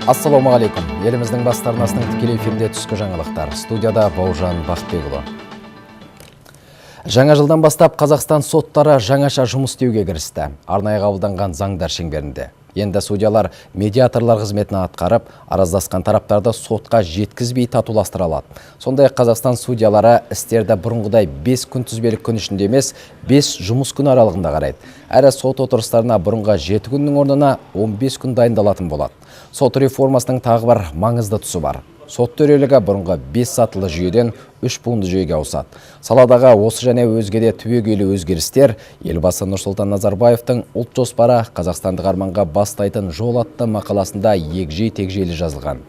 Ассалаумағалейкум. Еліміздің басты арнасының тікелей эфирінде түскі жаңалықтар. Студияда Бауыржан Бақытбекұлы. Жаңа жылдан бастап Қазақстан соттары жаңаша жұмыс істеуге кірісті. Арнайы қабылданған заңдар шеңберінде. Енді судьялар медиаторлар қызметін атқарып, араздасқан тараптарды сотқа жеткізбей татуластыра алады. Сондай-ақ Қазақстан судьялары істерді бұрынғыдай 5 күнтізбелік күн ішінде емес, 5 жұмыс күні аралығында қарайды. Әрі сот отырыстарына бұрынғы 7 күннің орнына 15 күн дайындалатын болады. Сот реформасының тағы бір маңызды тұсы бар. Сот төрелігі бұрынғы 5 сатылы жүйеден 3 буынды жүйеге ауысады. Саладағы осы және өзге де түбегейлі өзгерістер Елбасы Нұрсұлтан Назарбаевтың «Ұлт жоспары: қазақстандық арманға бастайтын жол» атты мақаласында егжей-тегжейлі жазылған.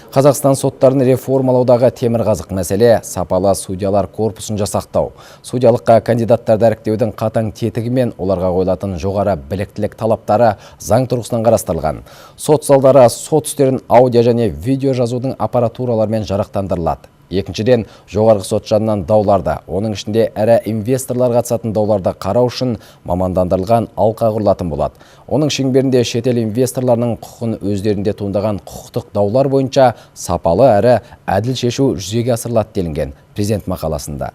Қазақстан соттарын реформалаудағы темірқазық мәселе – сапалы судьялар корпусын жасақтау. Судьялыққа кандидаттарды іріктеудің қатаң тетігі мен оларға қойылатын жоғары біліктілік талаптары заң тұрғысынан қарастырылған. Сот залдары сот істерін аудио және видео жазудың аппаратураларымен жарақтандырылады. Екіншіден, Жоғарғы Сот жанынан дауларды, оның ішінде ірі инвесторлар қатысатын дауларды қарау үшін мамандандырылған алқа құрылатын болады. Оның шеңберінде шетел инвесторларының құқығын өздерінде туындаған құқықтық даулар бойынша сапалы әрі әділ шешу жүзеге асырылады, делінген президент мақаласында.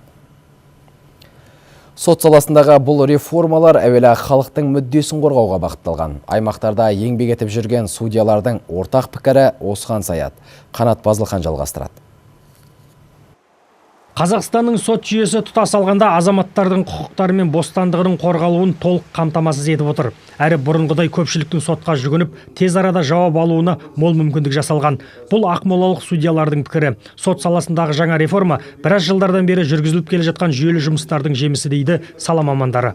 Сот саласындағы бұл реформалар әуелі халықтың мүддесін қорғауға бағытталған. Аймақтарда еңбек етіп жүрген судьялардың ортақ пікірі осыған саяды. Қанат Базылхан жалғастырады. Қазақстанның сот жүйесі тұтас алғанда азаматтардың құқықтары мен бостандығының қорғалуын толық қамтамасыз етіп отыр. Әрі бұрынғыдай көпшіліктің сотқа жүгініп, тез арада жауап алуына мол мүмкіндік жасалған. Бұл ақмолалық судьялардың пікірі. Сот саласындағы жаңа реформа біраз жылдардан бері жүргізіліп келе жатқан жүйелі жұмыстардың жемісі, дейді сала мамандары.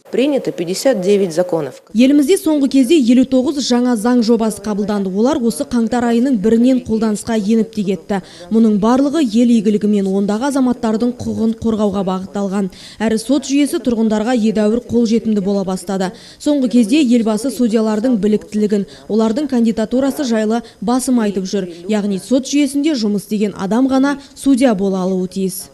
Принято 59 законов. Елімізде соңғы кезде 59 жаңа заң жобасы қабылданды. Олар осы қаңтар айының бірінен қолданысқа еніп те кетті. Мұның барлығы ел игілігі мен ондағы азаматтардың құқығын қорғауға бағытталған. Әрі сот жүйесі тұрғындарға едәуір қолжетімді бола бастады. Соңғы кезде Елбасы судьялардың біліктілігін, олардың кандидатурасы жайлы басым айтып жүр. Яғни сот жүйесінде жұмыс істеген адам ғана судья бола алуы тиіс.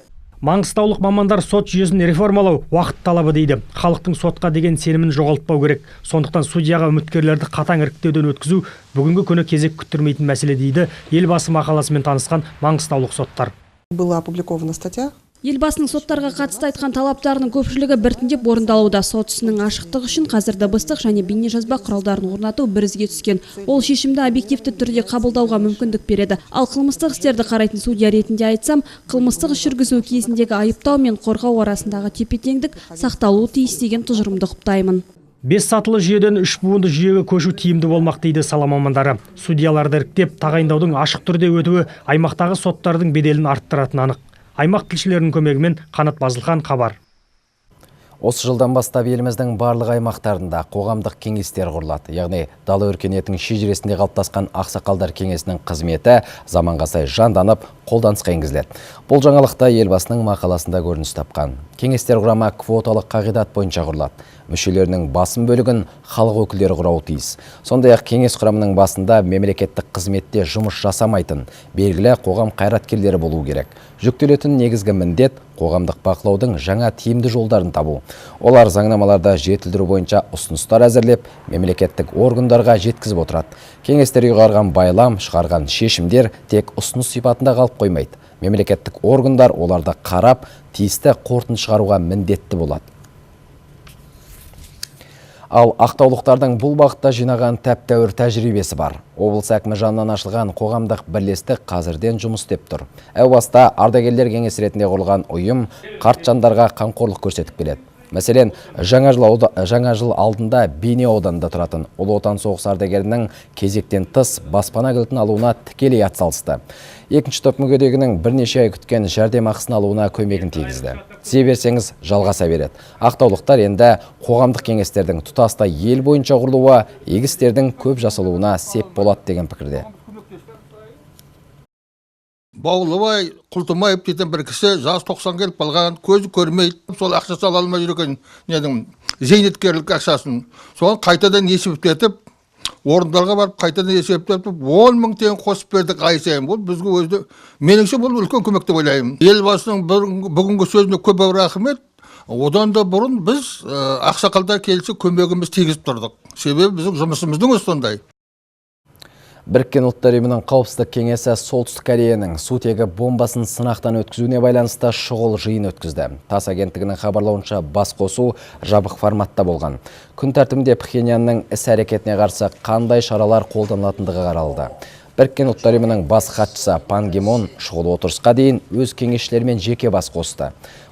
Маңғыстаулық мамандар сот жүйесін реформалау уақыт талабы дейді. Халықтың сотқа деген сенімін жоғалтпау керек. Сондықтан судьяға үміткерлерді қатаң іріктеуден өткізу бүгінгі күні кезек күттірмейтін мәселе, дейді Елбасы мақаласымен танысқан маңғыстаулық соттар. Была опубликована статья. Елбасының соттарға қатысты айтқан талаптарының көпшілігі біртіндеп орындалуда. Сот ісінің ашықтығы үшін қазір дыбыстық және бейнежазба құралдарын орнату бір ізге түскен. Ол шешімді объективті түрде қабылдауға мүмкіндік береді. Ал қылмыстық істерді қарайтын судья ретінде айтсам, қылмыстық іс жүргізу кезіндегі айыптау мен қорғау арасындағы тепе-теңдік сақталуы тиіс деген тұжырымды құптаймын. 5 сатылы жүйеден 3 буынды жүйеге көшу тиімді болмақ, дейді сала мамандары. Судьяларды іріктеп тағайындаудың ашық түрде өтуі аймақтағы соттардың беделін арттыратыны анық. Аймақ тілшілерінің көмегімен Қанат Базылхан, «Хабар». Осы жылдан бастап еліміздің барлық аймақтарында қоғамдық кеңестер құрылады. Яғни дала өркениетінің шежіресінде қалыптасқан ақсақалдар кеңесінің қызметі заманға сай жанданып, қолданысқа енгізіледі. Бұл жаңалықта Елбасының мақаласында көрініс тапқан. Кеңестер құрамы квоталық қағидат бойынша құрылады. Мүшелерінің басым бөлігін халық өкілдері құрауы тиіс. Сондай-ақ кеңес құрамының басында мемлекеттік қызметте жұмыс жасамайтын белгілі қоғам қайраткерлері болуы керек. Жүктелетін негізгі міндет – қоғамдық бақылаудың жаңа тиімді жолдарын табу. Олар заңнамаларды жетілдіру бойынша ұсыныстар әзірлеп, мемлекеттік органдарға жеткізіп отырады. Кеңестер ұйғарған байлам, шығарған шешімдер тек ұсыныс сипатында қалып қоймайды. Мемлекеттік органдар оларды қарап, тиісті қорытынды шығаруға міндетті болады. Ал ақтаулықтардың бұл бағытта жинаған тәп-тәуір тәжірибесі бар. Облыс әкімі жанынан ашылған қоғамдық бірлестік қазірден жұмыс істеп тұр. Әу баста ардагерлер кеңесі ретінде құрылған ұйым қарт жандарға қамқорлық көрсетіп келеді. Мәселен, жаңа жыл алдында Бейнеу ауданында тұратын Ұлы Отан соғысы ардагерінің кезектен тыс баспана кілтін алуына тікелей атсалысты. Екінші топ мүгедегінің бірнеше ай күткен жәрдемақысын алуына көмегін тигізді. Тізе берсеңіз, жалғаса береді. Ақтаулықтар енді қоғамдық кеңестердің тұтастай ел бойынша құрылуы игі істердің көп жасалуына сеп болады деген пікірде. Баулыбай Құлтымаев дейтін бір кісі, жасы 90 келіп қалған, көзі көрмейді. Сол ақша сала алмай жүр екен, ненің, зейнеткерлік ақшасын. Соны қайтадан есептетіп, орындарға барып, қайтадан есептетіп, 10 000 теңге қосып бердік ай сайын. Бұл бізге өзі, меніңше, бұл үлкен көмек деп ойлаймын. Елбасының бүгінгі сөзіне көп рахмет. Одан да бұрын біз ақсақалдар келсе, көмегіміз тигізіп тұрдық, себебі біздің жұмысымыздың өзі сондай. Біріккен Ұлттар Ұйымының Қауіпсіздік кеңесі Солтүстік Кореяның сутегі бомбасын сынақтан өткізуіне байланысты шұғыл жиын өткізді. ТАСС агенттігінің хабарлауынша, бас қосу жабық форматта болған. Күн тәртібінде Пхеньянның іс-әрекетіне қарсы қандай шаралар қолданылатындығы қаралды. Біріккен Ұлттар Ұйымының бас хатшысы Пан Ги Мун шұғыл отырысқа дейін өз кеңесшілерімен жеке бас қосты.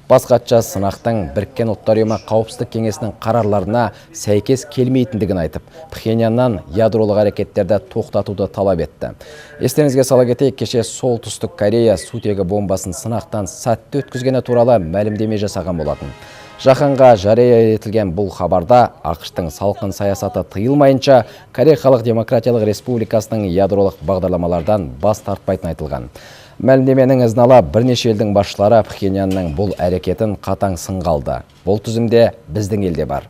Бас хатшы сынақтың Біріккен Ұлттар Ұйымы Қауіпсіздік кеңесінің қарарларына сәйкес келмейтіндігін айтып, Пхеньяннан ядролық әрекеттерді тоқтатуды талап етті. Естеріңізге сала кетейік, кеше Солтүстік Корея сутегі бомбасын сынақтан сәтті өткізгені туралы мәлімдеме жасаған болатын. Жаһанға жария етілген бұл хабарда АҚШ-тың салқын саясаты тыйылмайынша Корея Халық Демократиялық Республикасының ядролық бағдарламалардан бас тартпайтыны айтылған. Мәлімдеменің ізін ала бірнеше елдің басшылары Пхеньянның бұл әрекетін қатаң сынға алды. Бұл тізімде біздің ел де бар.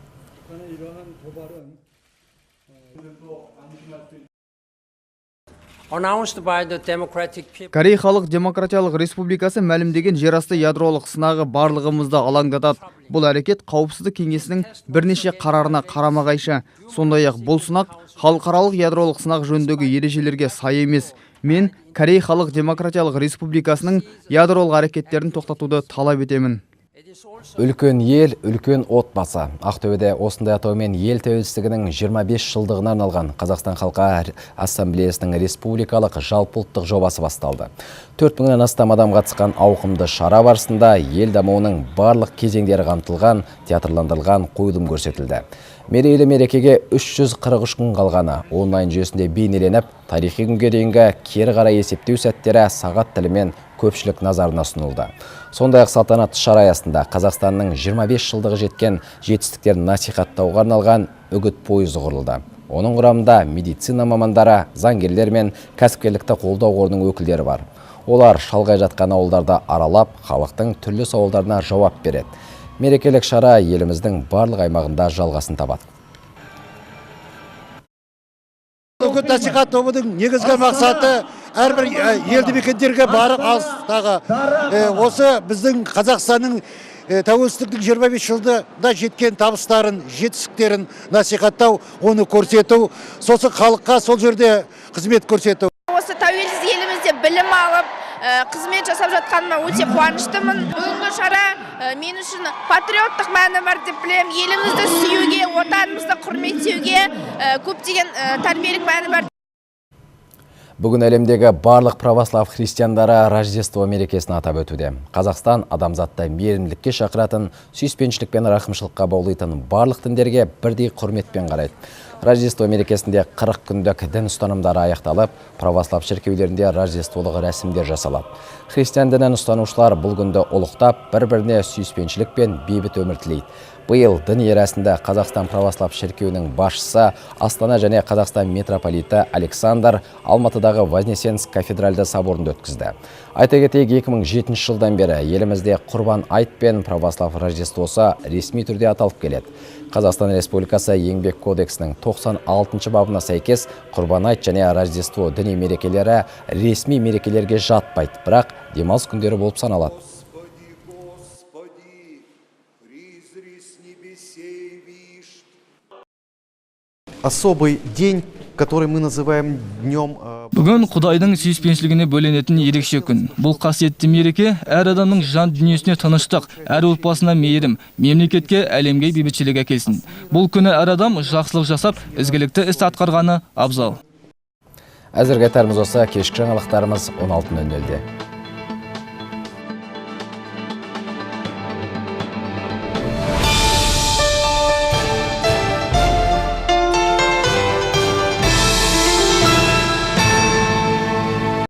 Корей Халық Демократиялық Республикасы мәлімдеген жерасты ядролық сынағы барлығымызды алаңдатады. Бұл әрекет Қауіпсіздік кеңесінің бірнеше қарарына қарама-қайшы. Сондай-ақ бұл сынақ халықаралық ядролық сынақ жөніндегі ережелерге сай емес. Мен Корей Халық Демократиялық Республикасының ядролық әрекеттерін тоқтатуды талап етемін. Үлкен ел, үлкен отбасы. Ақтөбеде осындай атаумен ел тәуелсіздігінің 25 жылдығына арналған Қазақстан халқы ассамблеясының республикалық жалпыұлттық жобасы басталды. 4000-нан астам адам қатысқан ауқымды шара барысында ел дамуының барлық кезеңдері қамтылған, театрландырылған қойылым көрсетілді. Мерейлі мерекеге 343 күн қалғаны онлайн жүйесінде бейнеленіп, тарихи күнге дейінгі кері қарай есептеу сәттері сағат тілімен көпшілік назарына ұсынылды. Сондай-ақ салтанатты шара аясында Қазақстанның 25 жылдығы жеткен жетістіктерін насихаттауға арналған үгіт пойызы құрылды. Оның құрамында медицина мамандары, заңгерлер мен кәсіпкерлікті қолдау қорының өкілдері бар. Олар шалғай жатқан ауылдарды аралап, халықтың түрлі сауалдарына жауап береді. Мерекелік шара еліміздің барлық аймағында жалғасын табады. Үгіт насихат тобының негізгі мақсаты әрбір елді мекендерге барып алыстағы осы біздің Қазақстанның тәуелсіздіктің 25 жылда жеткен табыстарын, жетістіктерін насихаттау, оны көрсету, сосын халыққа сол жерде қызмет көрсету. Осы тәуелсіз елімізде білім алып, қызмет жасап жатқаныма өте қуаныштымын. Бүгінгі шара мен үшін патриоттық мәні бар деп білемін. Елімізді сүюге, отанымызды құрметтеуге көптеген тәрбиелік мәні бар. Бүгін әлемдегі барлық православ христиандары Рождество мерекесін атап өтуде. Қазақстан адамзатты мейірімділікке шақыратын, сүйіспеншілік пен рақымшылыққа баулитын барлық діндерге бірдей құрметпен қарайды. Рождество мерекесінде 40 күндік дін ұстанымдары аяқталып, православ шіркеулерінде рождестволық рәсімдер жасалады. Христиан дінін ұстанушылар бұл күнді ұлықтап, бір-біріне сүйіспеншілік пен бейбіт өмір тілейді. Биыл діни рәсімді Қазақстан православ шіркеуінің басшысы Астана және Қазақстан митрополиті Александр Алматыдағы Вознесенск кафедральды соборында өткізді. Айта кетейік, 2007 жылдан бері елімізде Құрбан айт пен православ рождествосы ресми түрде аталып келеді. Қазақстан Республикасы Еңбек кодексінің 96 бабына сәйкес Құрбан айт және Рождество діни мерекелері ресми мерекелерге жатпайды, бірақ демалыс күндері болып саналады. Особый день, который мы называем днем... Бүгін Құдайдың сүйіспеншілігіне бөленетін ерекше күн. Бұл қасиетті мереке әр адамның жан дүниесіне тыныштық, әр отбасына мейірім, мемлекетке, әлемге бейбітшілік әкелсін. Бұл күні әр адам жақсылық жасап, ізгілікті іс атқарғаны абзал. Әзірге айтарымыз осы, кешкі жаңалықтарымыз 16:00-де.